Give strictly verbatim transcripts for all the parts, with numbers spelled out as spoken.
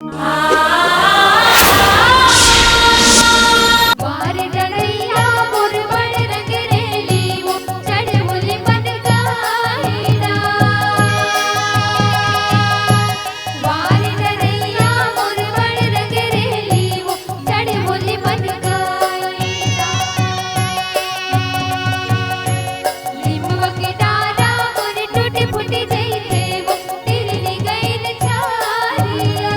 वार डरैया मोर बड़ रंगरेली, वो चढ़ होली बन गाइना। वार डरैया मोर बड़ रंगरेली, वो चढ़ होली बन गाइना। लिमवा के डारा मोर टूट फूट जइसे, वो तिरनी गइन छारिया।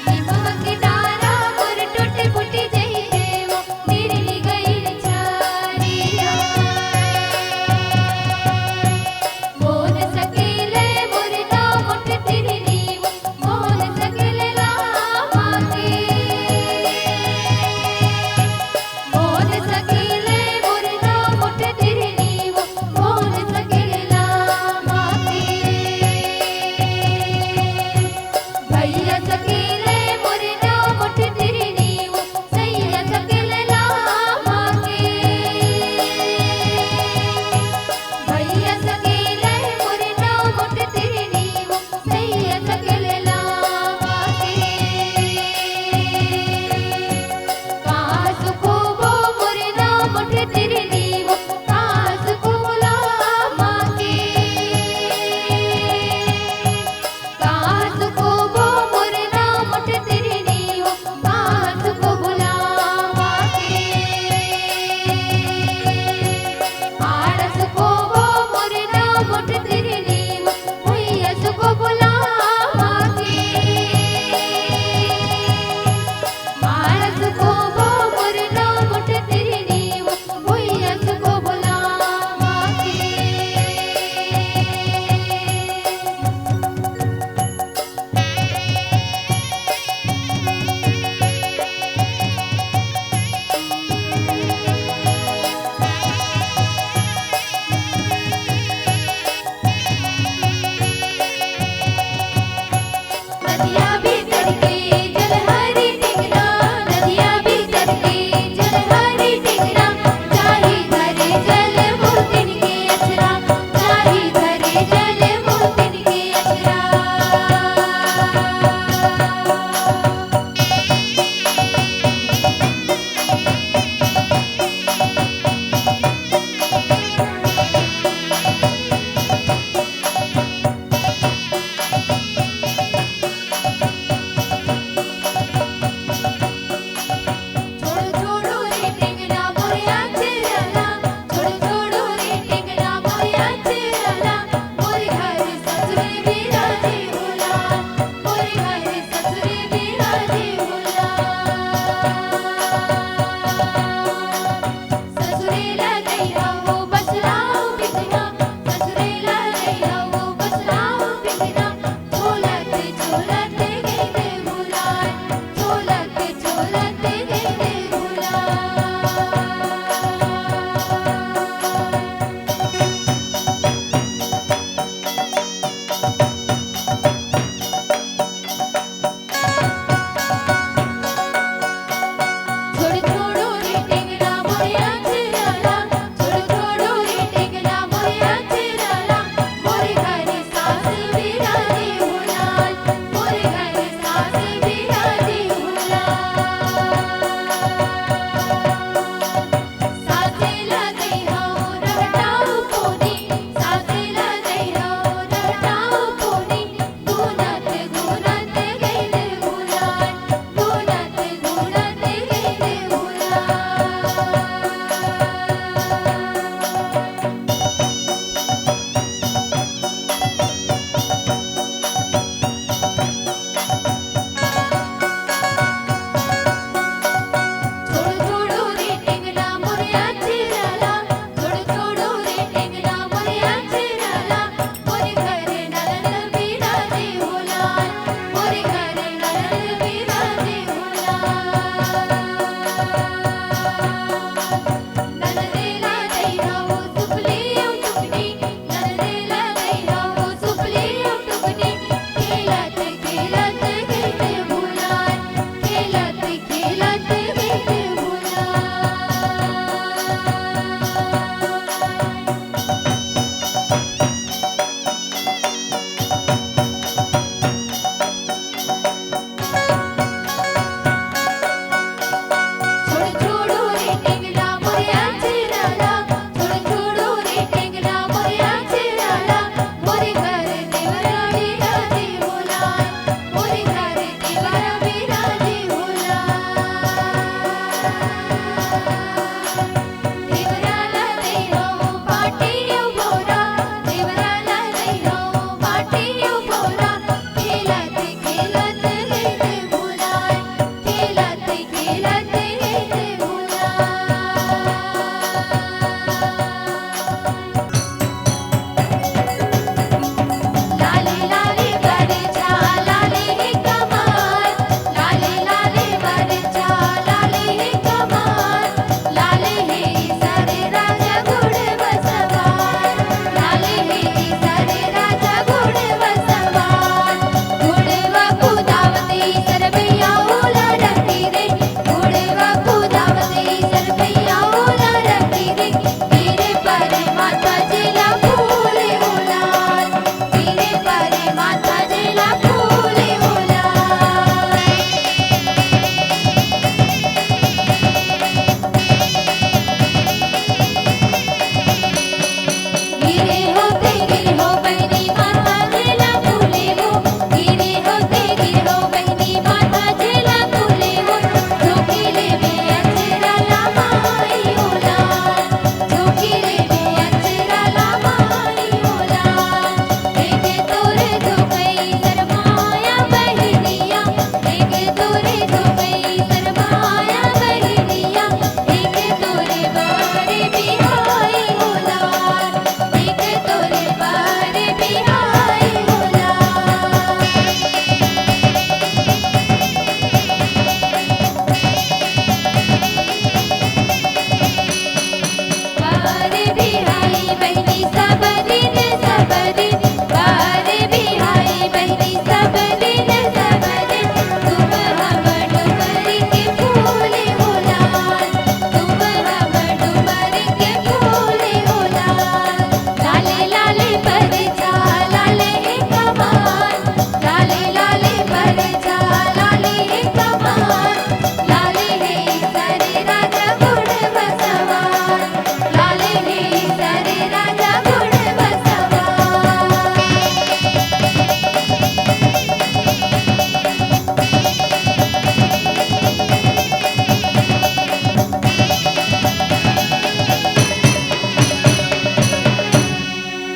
लिमवा के डारा मोर टूट फूट जइसे, वो तिरनी गइन छारिया। मोन सकेले मोर नौ मुठ तिरनी, वो मोन सकेले लामा के। मोन सकेले मोर नौ मुठ तिरनी, वो मोन सकेले लामा के। भैया सकेले मोर नौ मुठ तिरनी, वो सैया सकेले लामा के। भैया सकेले मोर नौ मुठ तिरनी, वो सैया सकेले लामा के। कहाँ सुखोबो मोर नौ मुठ तिरनी, वो कहाँ सुखोबो लामा के। कहाँ सुखोबो मोर नौ मुठ तिरनी, वो कहाँ सुखोबो लामा के। आड़ सुखोबो मोर नौ मुठ तिरनी, वो भुइया सुखोबो लामा के। आड़ सुखोबो मोर नौ मुठ तिरनी, वो भुइया सुखोबो लामा के। नदिया